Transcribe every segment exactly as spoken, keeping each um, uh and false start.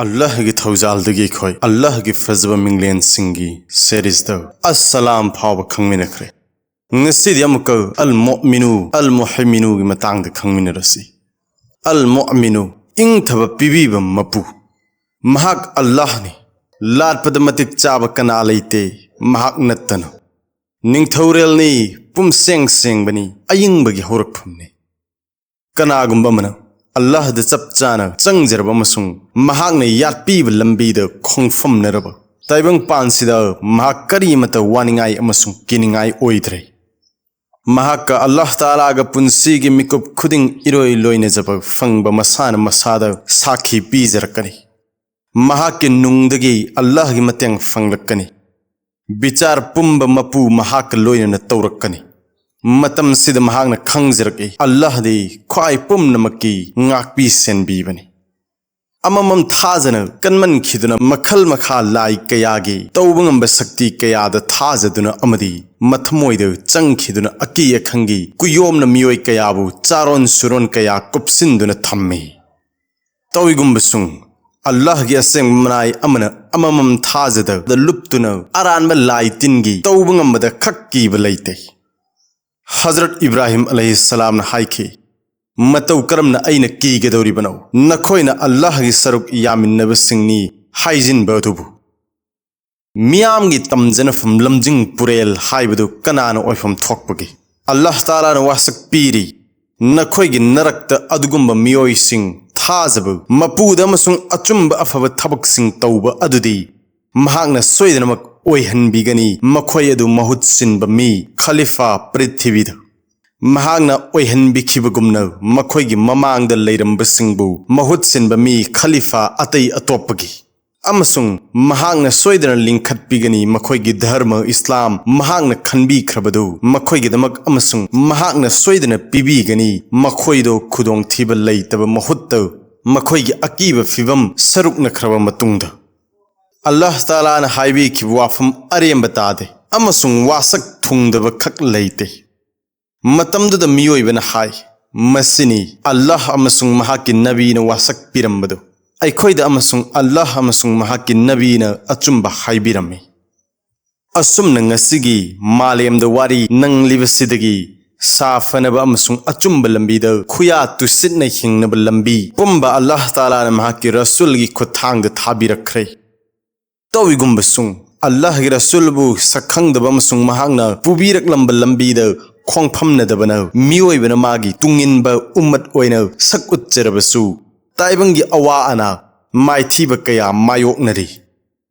ꯑꯜꯂꯥꯍꯒꯤ ꯊꯧꯖꯥꯜꯗꯒꯤ ꯑꯩꯈꯣꯏ ꯑꯜꯂꯥꯍꯒꯤ ꯐꯖꯕ ꯃꯤꯡꯂꯦꯟꯁꯤꯡꯒꯤ ꯁꯦꯔꯤꯁꯇ ꯑꯁꯂꯥꯝ ꯐꯥꯎꯕ ꯈꯪꯃꯤꯟꯅꯈ꯭ꯔꯦ꯫ ꯉꯁꯤꯗꯤ ꯑꯃꯨꯛꯀ ꯑꯜ ꯃꯣꯃꯤꯅꯨ ꯑꯜ ꯃꯣꯍꯤꯃꯤꯅꯨꯒꯤ ꯃꯇꯥꯡꯗ ꯈꯪꯃꯤꯟꯅꯔꯁꯤ꯫ ꯑꯜ ꯃꯣꯃꯤꯅꯨ, ꯏꯪꯊꯕ ꯄꯤꯕꯤꯕ ꯃꯄꯨ꯫ ꯃꯍꯥꯛ ꯑꯜꯂꯥꯍꯅꯤ꯫ ꯂꯥꯠꯄꯗ ꯃꯇꯤꯛ ꯆꯥꯕ ꯀꯅꯥ ꯂꯩꯇꯦ ꯃꯍꯥꯛ ꯅꯠꯇꯅ꯫ ꯅꯤꯡꯊꯧꯔꯦꯜꯅꯤ, ꯄꯨꯝꯁꯦꯡ ꯁꯦꯡꯕꯅꯤ, ꯑꯌꯤꯡꯕꯒꯤ ꯍꯧꯔꯛꯐꯝꯅꯤ꯫ ꯀꯅꯥꯒꯨꯝꯕ ꯑꯃꯅ ꯑꯜꯂꯥꯍꯗ ꯆꯞ ꯆꯥꯅ ꯆꯪꯖꯔꯕ ꯑꯃꯁꯨꯡ ꯃꯍꯥꯛꯅ ꯌꯥꯠꯄꯤꯕ ꯂꯝꯕꯤꯗ ꯈꯣꯡꯐꯝꯅꯔꯕ ꯇꯥꯏꯕꯪꯄꯥꯟꯁꯤꯗ ꯃꯍꯥꯛ ꯀꯔꯤꯃꯇ ꯋꯥꯅꯤꯡꯉꯥꯏ ꯑꯃꯁꯨꯡ ꯀꯤꯅꯤꯡꯉꯥꯏ ꯑꯣꯏꯗ꯭ꯔꯦ꯫ ꯃꯍꯥꯛꯀ ꯑꯜꯂꯥꯍ ꯇꯥꯂꯥꯒ ꯄꯨꯟꯁꯤꯒꯤ ꯃꯤꯀꯨꯞ ꯈꯨꯗꯤꯡ ꯏꯔꯣꯏ ꯂꯣꯏꯅꯖꯕ ꯐꯪꯕ ꯃꯁꯥꯅ ꯃꯁꯥꯗ ꯁꯥꯈꯤ ꯄꯤꯖꯔꯛꯀꯅꯤ꯫ ꯃꯍꯥꯛꯀꯤ ꯅꯨꯡꯗꯒꯤ ꯑꯜꯂꯥꯍꯒꯤ ꯃꯇꯦꯡ ꯐꯪꯂꯛꯀꯅꯤ꯫ ꯕꯤꯆꯥꯔ ꯄꯨꯝꯕ ꯃꯄꯨ ꯃꯍꯥꯛꯀ ꯂꯣꯏꯅꯅ ꯇꯧꯔꯛꯀꯅꯤ꯫ ꯃꯇꯝꯁꯤꯗ ꯃꯍꯥꯛꯅ ꯈꯪꯖꯔꯛꯏ, ꯑꯜꯂꯥꯍꯗꯤ ꯈ꯭ꯋꯥꯏ ꯄꯨꯝꯅꯃꯛꯀꯤ ꯉꯥꯛꯄꯤ ꯁꯦꯟꯕꯤꯕꯅꯤ꯫ ꯑꯃꯃꯝ ꯊꯥꯖꯅ ꯀꯟꯃꯟꯈꯤꯗꯨꯅ ꯃꯈꯜ ꯃꯈꯥ ꯂꯥꯏ ꯀꯌꯥꯒꯤ ꯇꯧꯕ ꯉꯝꯕ ꯁꯛꯇꯤ ꯀꯌꯥꯗ ꯊꯥꯖꯗꯨꯅ ꯑꯃꯗꯤ ꯃꯊꯃꯣꯏꯗ ꯆꯪꯈꯤꯗꯨꯅ ꯑꯀꯤ ꯑꯈꯪꯒꯤ ꯀꯨꯌꯣꯝꯅ ꯃꯤꯑꯣꯏ ꯀꯌꯥꯕꯨ ꯆꯥꯔꯣꯟ ꯁꯨꯔꯣꯟ ꯀꯌꯥ ꯀꯨꯞꯁꯤꯟꯗꯨꯅ ꯊꯝꯃꯤ꯫ ꯇꯧꯏꯒꯨꯝꯕꯁꯨꯡ ꯑꯜꯂꯥꯍꯒꯤ ꯑꯁꯦꯡꯕ ꯃꯅꯥꯏ ꯑꯃꯅ ꯑꯃꯃꯝ ꯊꯥꯖꯗꯕꯗ ꯂꯨꯞꯇꯨꯅ ꯑꯔꯥꯟꯕ ꯂꯥꯏ ꯇꯤꯟꯒꯤ ꯇꯧꯕ ꯉꯝꯕꯗ ꯈꯛ ꯀꯤꯕ ꯂꯩꯇꯦ꯫ ꯍꯖꯔꯠ ꯏꯕ꯭ꯔꯥꯍꯤꯝ ꯑꯂꯩꯍꯤꯁꯁꯂꯥꯝꯅ ꯍꯥꯏꯈꯤ, "ꯃꯇꯧ ꯀꯔꯝꯅ ꯑꯩꯅ ꯀꯤꯒꯗꯧꯔꯤꯕꯅꯣ? ꯅꯈꯣꯏꯅ ꯑꯜꯂꯥꯍꯒꯤ ꯁꯔꯨꯛ ꯌꯥꯃꯤꯟꯅꯕꯁꯤꯡꯅꯤ ꯍꯥꯏꯖꯤꯟꯕ ꯑꯗꯨꯕꯨ꯫" ꯃꯤꯌꯥꯝꯒꯤ ꯇꯝꯖꯅꯐꯝ ꯂꯝꯖꯤꯡ ꯄꯨꯔꯦꯜ ꯍꯥꯏꯕꯗꯨ ꯀꯅꯥꯅ ꯑꯣꯏꯐꯝ ꯊꯣꯛꯄꯒꯦ? ꯑꯜꯂꯥꯍ ꯇꯥꯂꯥꯅ ꯋꯥꯁꯛ ꯄꯤꯔꯤ, "ꯅꯈꯣꯏꯒꯤ ꯅꯔꯛꯇ ꯑꯗꯨꯒꯨꯝꯕ ꯃꯤꯑꯣꯏꯁꯤꯡ ꯊꯥꯖꯕ, ꯃꯄꯨꯗ ꯑꯃꯁꯨꯡ ꯑꯆꯨꯝꯕ ꯑꯐꯕ ꯊꯕꯛꯁꯤꯡ ꯇꯧꯕ ꯑꯗꯨꯗꯤ ꯃꯍꯥꯛꯅ ꯁꯣꯏꯗꯅꯃꯛ ꯑꯣꯏꯍꯟꯕꯤꯒꯅꯤ, ꯃꯈꯣꯏ ꯑꯗꯨ ꯃꯍꯨꯠ ꯁꯤꯟꯕ ꯃꯤ, ꯈꯂꯤꯐꯥ, ꯄ꯭ꯔꯤꯊꯤꯕꯤꯗ ꯃꯍꯥꯛꯅ ꯑꯣꯏꯍꯟꯕꯤꯈꯤꯕꯒꯨꯝꯅ ꯃꯈꯣꯏꯒꯤ ꯃꯃꯥꯡꯗ ꯂꯩꯔꯝꯕꯁꯤꯡꯕꯨ ꯃꯍꯨꯠ ꯁꯤꯟꯕ ꯃꯤ, ꯈꯂꯤꯐꯥ, ꯑꯇꯩ ꯑꯇꯣꯞꯄꯒꯤ꯫ ꯑꯃꯁꯨꯡ ꯃꯍꯥꯛꯅ ꯁꯣꯏꯗꯅ ꯂꯤꯡꯈꯠꯄꯤꯒꯅꯤ ꯃꯈꯣꯏꯒꯤ ꯙꯔꯃ ꯏꯁꯂꯥꯝ ꯃꯍꯥꯛꯅ ꯈꯟꯕꯤꯈ꯭ꯔꯕꯗꯨ ꯃꯈꯣꯏꯒꯤꯗꯃꯛ, ꯑꯃꯁꯨꯡ ꯃꯍꯥꯛꯅ ꯁꯣꯏꯗꯅ ꯄꯤꯕꯤꯒꯅꯤ ꯃꯈꯣꯏꯗꯣ ꯈꯨꯗꯣꯡꯊꯤꯕ ꯂꯩꯇꯕ ꯃꯍꯨꯠꯇ ꯃꯈꯣꯏꯒꯤ ꯑꯀꯤꯕ ꯐꯤꯕꯝ ꯁꯔꯨꯛꯅꯈ꯭ꯔꯕ ꯃꯇꯨꯡꯗ꯫" ꯑꯜꯂꯥꯍ ꯇꯥꯂꯥꯅ ꯍꯥꯏꯕꯤꯈꯤꯕ ꯋꯥꯐꯝ ꯑꯔꯦꯝꯕ ꯇꯥꯗꯦ, ꯑꯃꯁꯨꯡ ꯋꯥꯁꯛ ꯊꯨꯡꯗꯕ ꯈꯛ ꯂꯩꯇꯦ꯫ ꯃꯇꯝꯗꯨꯗ ꯃꯤꯑꯣꯏꯕꯅ ꯍꯥꯏ, "ꯃꯁꯤꯅꯤ ꯑꯜꯂꯥꯍ ꯑꯃꯁꯨꯡ ꯃꯍꯥꯛꯀꯤ ꯅꯕꯤꯅ ꯋꯥꯁꯛ ꯄꯤꯔꯝꯕꯗꯨ꯫ ꯑꯩꯈꯣꯏꯗ ꯑꯃꯁꯨꯡ ꯑꯜꯂꯥꯍ ꯑꯃꯁꯨꯡ ꯃꯍꯥꯛꯀꯤ ꯅꯕꯤꯅ ꯑꯆꯨꯝꯕ ꯍꯥꯏꯕꯤꯔꯝꯃꯤ꯫ ꯑꯁꯨꯝꯅ ꯉꯁꯤꯒꯤ ꯃꯥꯂꯦꯝꯗ ꯋꯥꯔꯤ ꯅꯪꯂꯤꯕꯁꯤꯗꯒꯤ ꯁꯥꯐꯅꯕ ꯑꯃꯁꯨꯡ ꯑꯆꯨꯝꯕ ꯂꯝꯕꯤꯗ ꯈꯨꯌꯥ ꯇꯨꯁꯤꯠꯅ ꯍꯤꯡꯅꯕ ꯂꯝꯕꯤ ꯄꯨꯝꯕ ꯑꯜꯂꯥꯍ ꯇꯥꯂꯥꯅ ꯃꯍꯥꯛꯀꯤ ꯔꯁꯨꯜꯒꯤ ꯈꯨꯠꯊꯥꯡꯗ ꯊꯥꯕꯤꯔꯛꯈ꯭ꯔꯦ꯫ ꯇꯧꯏꯒꯨꯝꯕꯁꯨꯡ ꯑꯜꯂꯥꯍꯒꯤ ꯔꯁꯨꯜꯕꯨ ꯁꯛꯈꯪꯗꯕ ꯑꯃꯁꯨꯡ ꯃꯍꯥꯛꯅ ꯄꯨꯕꯤꯔꯛꯂꯝꯕ ꯂꯝꯕꯤꯗ ꯈꯣꯡꯐꯝꯅꯗꯕꯅ ꯃꯤꯑꯣꯏꯕꯅ ꯃꯥꯒꯤ ꯇꯨꯡꯏꯟꯕ ꯎꯝꯃꯠ ꯑꯣꯏꯅ ꯁꯛ ꯎꯠꯆꯔꯕꯁꯨ, ꯇꯥꯏꯕꯪꯒꯤ ꯑꯋꯥ ꯑꯅꯥ ꯃꯥꯏꯊꯤꯕ ꯀꯌꯥ ꯃꯥꯌꯣꯛꯅꯔꯤ꯫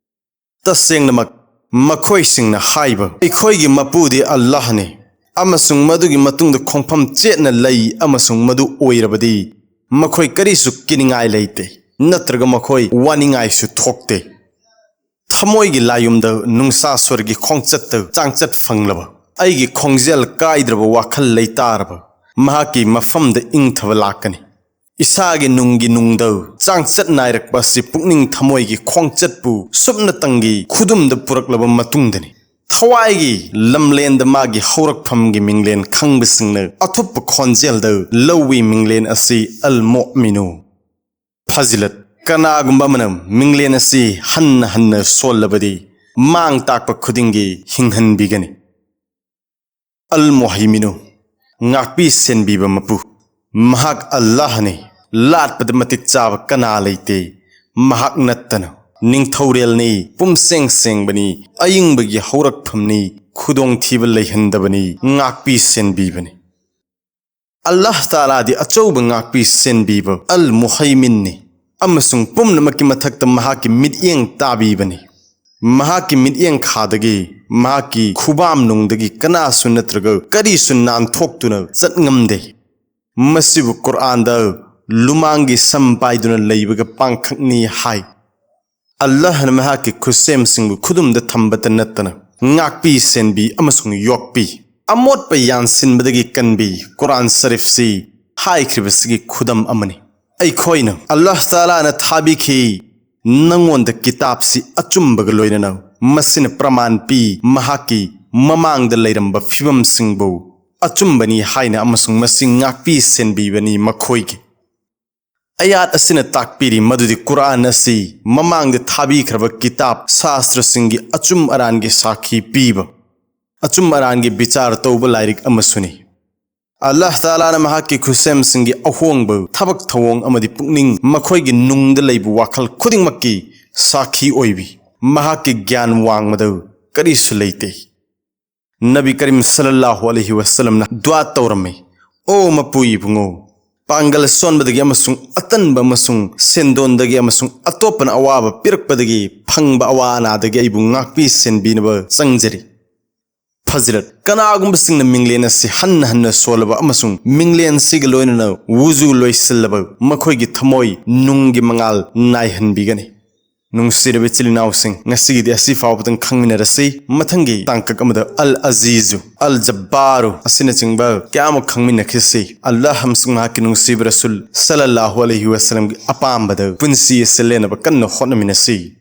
ꯇꯁꯦꯡꯅꯃꯛ ꯃꯈꯣꯏꯁꯤꯡꯅ ꯍꯥꯏꯕ, "ꯑꯩꯈꯣꯏꯒꯤ ꯃꯄꯨꯗꯤ ꯑꯜꯂꯥꯍꯅꯤ, ꯑꯃꯁꯨꯡ ꯃꯗꯨꯒꯤ ꯃꯇꯨꯡꯗ ꯈꯣꯡꯐꯝ ꯆꯦꯠꯅ ꯂꯩ ꯑꯃꯁꯨꯡ ꯃꯗꯨ ꯑꯣꯏꯔꯕꯗꯤ ꯃꯈꯣꯏ ꯀꯔꯤꯁꯨ ꯀꯤꯅꯤꯡꯉꯥꯏ ꯂꯩꯇꯦ, ꯅꯠꯇ꯭ꯔꯒ ꯃꯈꯣꯏ ꯋꯥꯅꯤꯡꯉꯥꯏꯁꯨ ꯊꯣꯛꯇꯦ"꯫ ꯊꯃꯣꯏꯒꯤ ꯂꯥꯌꯨꯝꯗ ꯅꯨꯡꯁꯥ ꯁꯣꯔꯒꯤ ꯈꯣꯡꯆꯠꯇ ꯆꯥꯡꯆꯠ ꯐꯪꯂꯕ, ꯑꯩꯒꯤ ꯈꯣꯡꯖꯦꯜ ꯀꯥꯏꯗ꯭ꯔꯕ ꯋꯥꯈꯜ ꯂꯩꯇꯥꯔꯕ, ꯃꯍꯥꯛꯀꯤ ꯃꯐꯝꯗ ꯏꯪꯊꯕ ꯂꯥꯛꯀꯅꯤ꯫ ꯏꯁꯥꯒꯤ ꯅꯨꯡꯒꯤ ꯅꯨꯡꯗ ꯆꯥꯡꯆꯠ ꯅꯥꯏꯔꯛꯄ ꯑꯁꯤ ꯄꯨꯛꯅꯤꯡ ꯊꯃꯣꯏꯒꯤ ꯈꯣꯡꯆꯠꯄꯨ ꯁꯨꯞꯅꯇꯪꯒꯤ ꯈꯨꯗꯨꯝꯗ ꯄꯨꯔꯛꯂꯕ ꯃꯇꯨꯡꯗꯅꯤ꯫ ꯊꯋꯥꯏꯒꯤ ꯂꯝꯂꯦꯟꯗ ꯃꯥꯒꯤ ꯍꯧꯔꯛꯐꯝꯒꯤ ꯃꯤꯡꯂꯦꯟ ꯈꯪꯕꯁꯤꯡꯅ ꯑꯊꯨꯞꯄ ꯈꯣꯟꯖꯦꯜꯗ ꯂꯧꯏ꯫ ꯃꯤꯡꯂꯦꯟ ꯑꯁꯤ ꯑꯜ ꯃꯣꯃꯤꯅꯨ꯫ ꯐꯖꯤꯂꯠ: ꯀꯅꯥꯒꯨꯝꯕ ꯑꯃꯅ ꯃꯤꯡꯂꯦꯟ ꯑꯁꯤ ꯍꯟꯅ ꯍꯟꯅ ꯁꯣꯜꯂꯕꯗꯤ, ꯃꯥꯡ ꯇꯥꯛꯄ ꯈꯨꯗꯤꯡꯒꯤ ꯍꯤꯡꯍꯟꯕꯤꯒꯅꯤ꯫ ꯑꯜ ꯃꯨꯍꯩꯃꯤꯅꯨ: ꯉꯥꯛꯄꯤ ꯁꯦꯟꯕꯤꯕ ꯃꯄꯨ꯫ ꯃꯍꯥꯛ ꯑꯜꯂꯥꯍꯅꯤ, ꯂꯥꯠꯄꯗ ꯃꯇꯤꯛ ꯆꯥꯕ ꯀꯅꯥ ꯂꯩꯇꯦ꯫ ꯃꯍꯥꯛ ꯅꯠꯇꯅ ꯅꯤꯡꯊꯧꯔꯦꯜꯅꯤ, ꯄꯨꯝꯁꯦꯡ ꯁꯦꯡꯕꯅꯤ, ꯑꯏꯪꯕꯒꯤ ꯍꯧꯔꯛꯐꯝꯅꯤ, ꯈꯨꯗꯣꯡꯊꯤꯕ ꯂꯩꯍꯟꯗꯕꯅꯤ, ꯉꯥꯛꯄꯤ ꯁꯦꯟꯕꯤꯕꯅꯤ꯫ ꯑꯜꯂꯥꯍ ꯇꯥꯂꯥꯗꯤ ꯑꯆꯧꯕ ꯉꯥꯛꯄꯤ ꯁꯦꯟꯕꯤꯕ ꯑꯜ ꯃꯨꯍꯩꯃꯤꯟꯅꯤ, ꯑꯃꯁꯨꯡ ꯄꯨꯝꯅꯃꯛꯀꯤ ꯃꯊꯛꯇ ꯃꯍꯥꯛꯀꯤ ꯃꯤꯠꯌꯦꯡ ꯇꯥꯕꯤꯕꯅꯤ꯫ ꯃꯍꯥꯛꯀꯤ ꯃꯤꯠꯌꯦꯡ ꯈꯥꯗꯒꯤ, ꯃꯍꯥꯛꯀꯤ ꯈꯨꯕꯥꯝꯅꯨꯡꯗꯒꯤ ꯀꯅꯥꯁꯨ ꯅꯠꯇ꯭ꯔꯒ ꯀꯔꯤꯁꯨ ꯅꯥꯟꯊꯣꯛꯇꯨꯅ ꯆꯠ ꯉꯝꯗꯦ꯫ ꯃꯁꯤꯕꯨ ꯀꯨꯔꯑꯥꯟꯗ ꯂꯨꯃꯥꯡꯒꯤ ꯁꯝ ꯄꯥꯏꯗꯨꯅ ꯂꯩꯕꯒ ꯄꯥꯡꯈꯛꯅꯤ ꯍꯥꯏ꯫ ꯑꯜꯂꯥꯍꯅ ꯃꯍꯥꯛꯀꯤ ꯈꯨꯠꯁꯦꯝꯁꯤꯡꯕꯨ ꯈꯨꯗꯨꯝꯗ ꯊꯝꯕꯇ ꯅꯠꯇꯅ ꯉꯥꯛꯄꯤ ꯁꯦꯟꯕꯤ ꯑꯃꯁꯨꯡ ꯌꯣꯛꯄꯤ, ꯑꯃꯣꯠꯄ ꯌꯥꯟꯁꯤꯟꯕꯗꯒꯤ ꯀꯟꯕꯤ, ꯀꯨꯔꯥꯟ ꯁꯔꯤꯐꯁꯤ ꯍꯥꯏꯈ꯭ꯔꯤꯕꯁꯤꯒꯤ ꯈꯨꯗꯝ ꯑꯃꯅꯤ꯫ ꯑꯩꯈꯣꯏꯅ ꯑꯜꯂꯥꯍ ꯇꯥꯂꯥꯅ ꯊꯥꯕꯤꯈꯤ, ꯅꯉꯣꯟꯗ ꯀꯤꯇꯥꯕꯁꯤ ꯑꯆꯨꯝꯕꯒ ꯂꯣꯏꯅꯅ ꯃꯁꯤꯅ ꯄ꯭ꯔꯃꯥꯟ ꯄꯤ, ꯃꯍꯥꯛꯀꯤ ꯃꯃꯥꯡꯗ ꯂꯩꯔꯝꯕ ꯐꯤꯕꯝꯁꯤꯡꯕꯨ ꯑꯆꯨꯝꯕꯅꯤ ꯍꯥꯏꯅ, ꯑꯃꯁꯨꯡ ꯃꯁꯤ ꯉꯥꯛꯄꯤ ꯁꯦꯟꯕꯤꯕꯅꯤ ꯃꯈꯣꯏꯒꯤ꯫ ꯑꯌꯥꯠ ꯑꯁꯤꯅ ꯇꯥꯛꯄꯤꯔꯤ ꯃꯗꯨꯗꯤ ꯀꯨꯔꯥꯟ ꯑꯁꯤ ꯃꯃꯥꯡꯗ ꯊꯥꯕꯤꯈ꯭ꯔꯕ ꯀꯤꯇꯥꯕ ꯁꯥꯁꯇ꯭ꯔꯁꯤꯡꯒꯤ ꯑꯆꯨꯝ ꯑꯔꯥꯟꯒꯤ ꯁꯥꯈꯤ ꯄꯤꯕ, ꯑꯆꯨꯝ ꯑꯔꯥꯟꯒꯤ ꯕꯤꯆꯥꯔ ꯇꯧꯕ ꯂꯥꯏꯔꯤꯛ ꯑꯃꯁꯨꯅꯤ꯫ ꯑꯜꯂꯥꯍ ꯇꯥꯂꯥꯅ ꯃꯍꯥꯛꯀꯤ ꯈꯨꯠꯁꯦꯝꯁꯤꯡꯒꯤ ꯑꯍꯣꯡꯕ ꯊꯕꯛ ꯊꯧꯑꯣꯡ ꯑꯃꯗꯤ ꯄꯨꯛꯅꯤꯡ, ꯃꯈꯣꯏꯒꯤ ꯅꯨꯡꯗ ꯂꯩꯕ ꯋꯥꯈꯜ ꯈꯨꯗꯤꯡꯃꯛꯀꯤ ꯁꯥꯈꯤ ꯑꯣꯏꯕꯤ, ꯃꯍꯥꯛꯀꯤ ꯒ꯭ꯌꯥꯟ ꯋꯥꯡꯃꯗ ꯀꯔꯤꯁꯨ ꯂꯩꯇꯦ꯫ ꯅꯕꯤ ꯀꯔꯤꯝ ꯁꯜꯂꯜꯂꯥꯍꯨ ꯑꯂꯩꯍꯤ ꯋꯁꯜꯂꯝꯅ ꯗꯨꯋꯥ ꯇꯧꯔꯝꯃꯤ, "ꯑꯣ ꯃꯄꯨ ꯏꯕꯨꯡꯉꯣ, ꯄꯥꯡꯒꯜ ꯁꯣꯟꯕꯗꯒꯤ ꯑꯃꯁꯨꯡ ꯑꯇꯟꯕ ꯑꯃꯁꯨꯡ ꯁꯦꯟꯗꯣꯟꯗꯒꯤ ꯑꯃꯁꯨꯡ ꯑꯇꯣꯞꯄꯅ ꯑꯋꯥꯕ ꯄꯤꯔꯛꯄꯗꯒꯤ ꯐꯪꯕ ꯑꯋꯥ ꯑꯅꯥꯗꯒꯤ ꯑꯩꯕꯨ ꯉꯥꯛꯄꯤ ꯁꯦꯟꯕꯤꯅꯕ ꯆꯪꯖꯔꯤ꯫ ꯐꯖꯤꯂꯠ, ꯀꯅꯥꯒꯨꯝꯕꯁꯤꯡꯅ ꯃꯤꯡꯂꯦꯟ ꯑꯁꯤ ꯍꯟꯅ ꯍꯟꯅ ꯁꯣꯜꯂꯕ ꯑꯃꯁꯨꯡ ꯃꯤꯡꯂꯦꯟꯁꯤꯒ ꯂꯣꯏꯅꯅ ꯋꯨꯖꯨ ꯂꯣꯏꯁꯤꯜꯂꯕ ꯃꯈꯣꯏꯒꯤ ꯊꯃꯣꯏ ꯅꯨꯡꯒꯤ ꯃꯉꯥꯜ ꯅꯥꯏꯍꯟꯕꯤꯒꯅꯤ"꯫ ꯅꯨꯡꯁꯤꯔꯕ ꯏꯆꯤꯜ ꯏꯅꯥꯎꯁꯤꯡ, ꯉꯁꯤꯒꯤꯗꯤ ꯑꯁꯤ ꯐꯥꯎꯕꯗꯪ ꯈꯪꯃꯤꯟꯅꯔꯁꯤ꯫ ꯃꯊꯪꯒꯤ ꯇꯥꯡꯀꯛ ꯑꯃꯗ ꯑꯜ ꯑꯖꯤꯖꯨ, ꯑꯜ ꯖꯕꯥꯔꯨ ꯑꯁꯤꯅꯆꯤꯡꯕ ꯀꯌꯥ ꯑꯃ ꯈꯪꯃꯤꯟꯅꯈꯤꯁꯤ꯫ ꯑꯜꯂꯥꯍ ꯑꯃꯁꯨꯡ ꯃꯍꯥꯛꯀꯤ ꯅꯨꯡꯁꯤꯕ ꯔꯁꯨꯜ ꯁꯜꯂꯜꯂꯥꯍꯨ ꯑꯂꯩꯍꯤ ꯋꯁꯜꯂꯝꯒꯤ ꯑꯄꯥꯝꯕꯗ ꯄꯨꯟꯁꯤ ꯑꯁꯤ ꯂꯦꯟꯅꯕ ꯀꯟꯅ ꯍꯣꯠꯅꯃꯤꯟꯅꯁꯤ꯫